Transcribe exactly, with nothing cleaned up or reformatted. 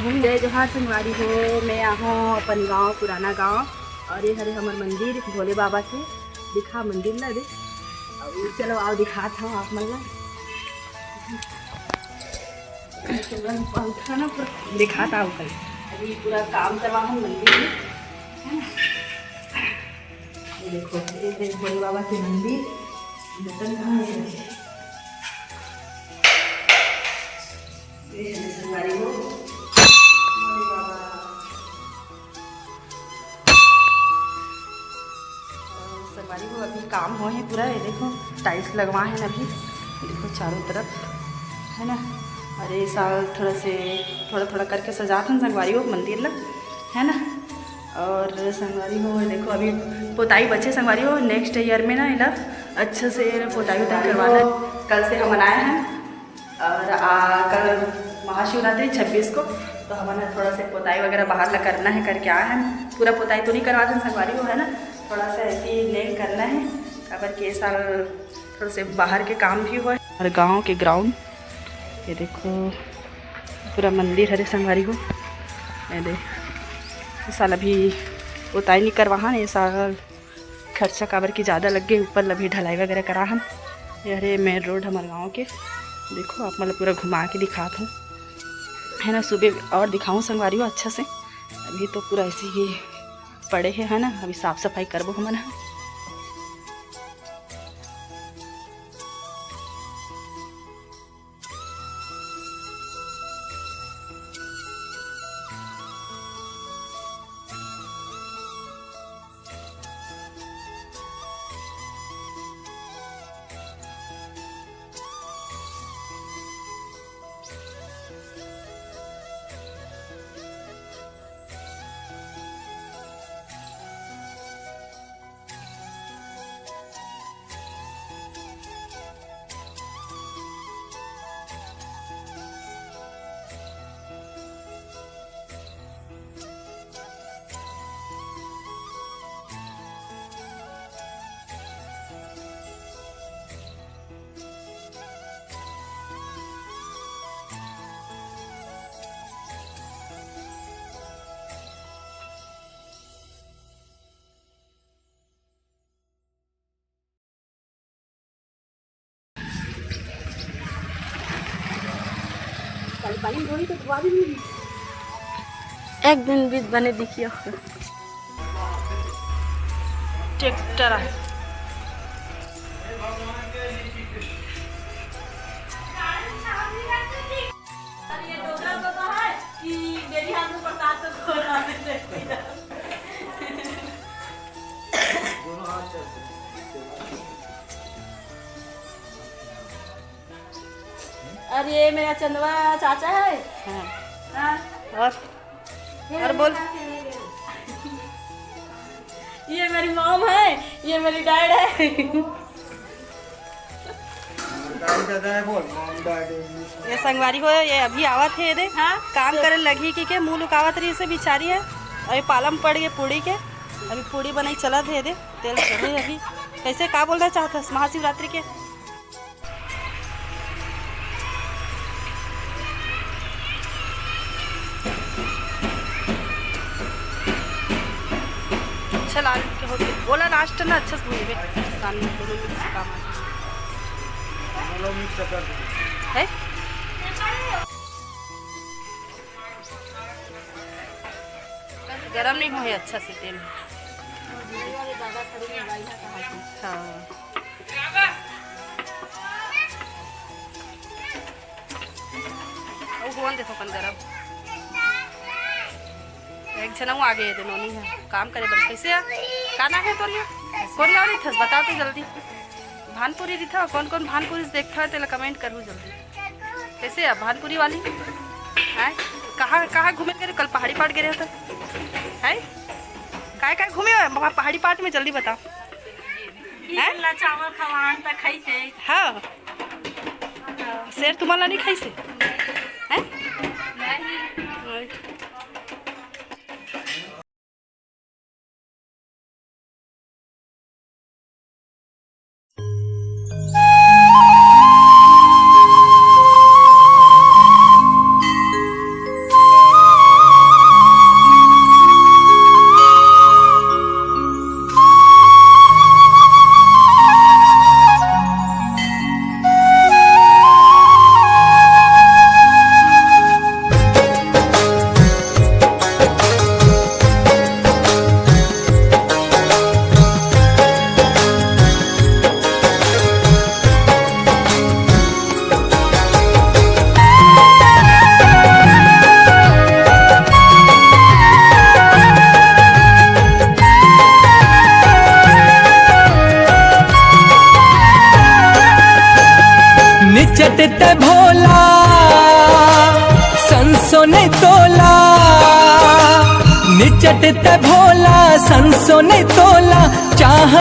जय जोहार संगवारी हो, मैं आहूँ अपन गांव, पुराना गांव, और ये हरे हमर मंदिर भोले बाबा के। दिखा मंदिर ला दे। अउ चलो आओ दिखात हूँ आप मन ला। चलो, उठा ना पूरा दिखात हूँ कल। अभी पूरा काम करवा हम मंदिर में, है ना? ये देखो, ये है भोले बाबा के मंदिर। बटन कहाँ है? ये है संगवारी हो। भोले बाबा। संगवारी हो, अभी काम होए हे पूरा। ये देखो, टाइल्स लगवा हे ना अभी। देखो चारों तरफ, है ना। और ये साल थोड़ा से, थोड़ा थोड़ा करके सजात हन संगवारी हो मंदिर ला, है ना। और संगवारी हो, देखो अभी पोताई बचे संगवारी हो, नेक्स्ट ईयर में ना एला अच्छा से पोताई उताई करवाना है। कल से हमन आए हैं और आ, कल महाशिवरात्रि छब्बीस को, तो हमन ह थोड़ा से पोताई वगैरह बाहर ला करना है करके आए हैं। पूरा पोताई तो नहीं करवा देन संगवारी हो, है ना, थोड़ा सा ऐसे ही लेन करना है, काबर के साल थोड़ा से बाहर के काम भी होए। और गांव के ग्राउंड, ये देखो पूरा मंदिर हरे संगवारी हो। ये दे, ये साल अभी पोताई नहीं करवाहन, ये साल खर्चा काबर की ज़्यादा लग गए, ऊपर ल अभी ढलाई वगैरह करा हन। ये हरे मेन रोड हमर गाँव के, देखो आप मन ल पूरा घुमा के दिखात हूँ, है ना। सुबह और दिखाऊँ संगवारी हो अच्छा से, अभी तो पूरा ऐसे ही पड़े हे, है ना। अभी साफ सफाई करबो हमन ह। एक दिन बीत बने देखियो। ट्रैक्टर आ। अरे, ये मेरा चंदवा चाचा है। हाँ। हाँ। और? ये और बोल। ये मेरी मॉम है, ये मेरी डैड है। डैड दादा है, बोल, मॉम डैड है। ये संगवारी हो, ये अभी आवत हे दे। हाँ। काम करे लगी कि के मुंह लुकावत रही से बिचारी है। अभी पालम पड़ गए पूड़ी के, अभी पूड़ी बनाई चलत हे दे, तेल चढ़े अभी। कैसे, का बोलना चाहत हस महाशिवरात्रि के? अच्छा लाल के होते, ओला लास्ट ना अच्छा से भूनबे, तान दोनों मिक्स काम आ जाए। दोनों मिक्स कर दो। है? गरम नहीं होए अच्छा से तेल। हाँ। अउ होन दे थोकन गरम। एक झन अउ आगे हे दे नोनी ह काम करे बर। कैसे हे? का नाम हे तोर? कोन गाँव रहिथस? बता तो जल्दी। भानपुरी रहिथव? कोन कोन भानपुरी से देखथव तेला कमेंट करहू जल्दी। कैसे हे भानपुरी वाली? हैं? कहाँ, कहाँ घूमे करे? कल पहाड़ी पाट गे रहे हो तो? हैं? काय काय घूमे हो वहाँ पहाड़ी पाट में? जल्दी बताओ। हैं? ला चावल खवान त खाई थे। हाँ। शेर तुम्हाला नहीं खाई से? हैं? नहीं। ते भोला, संसो नहीं तोला, निचट ते भोला, संसो नहीं तोला।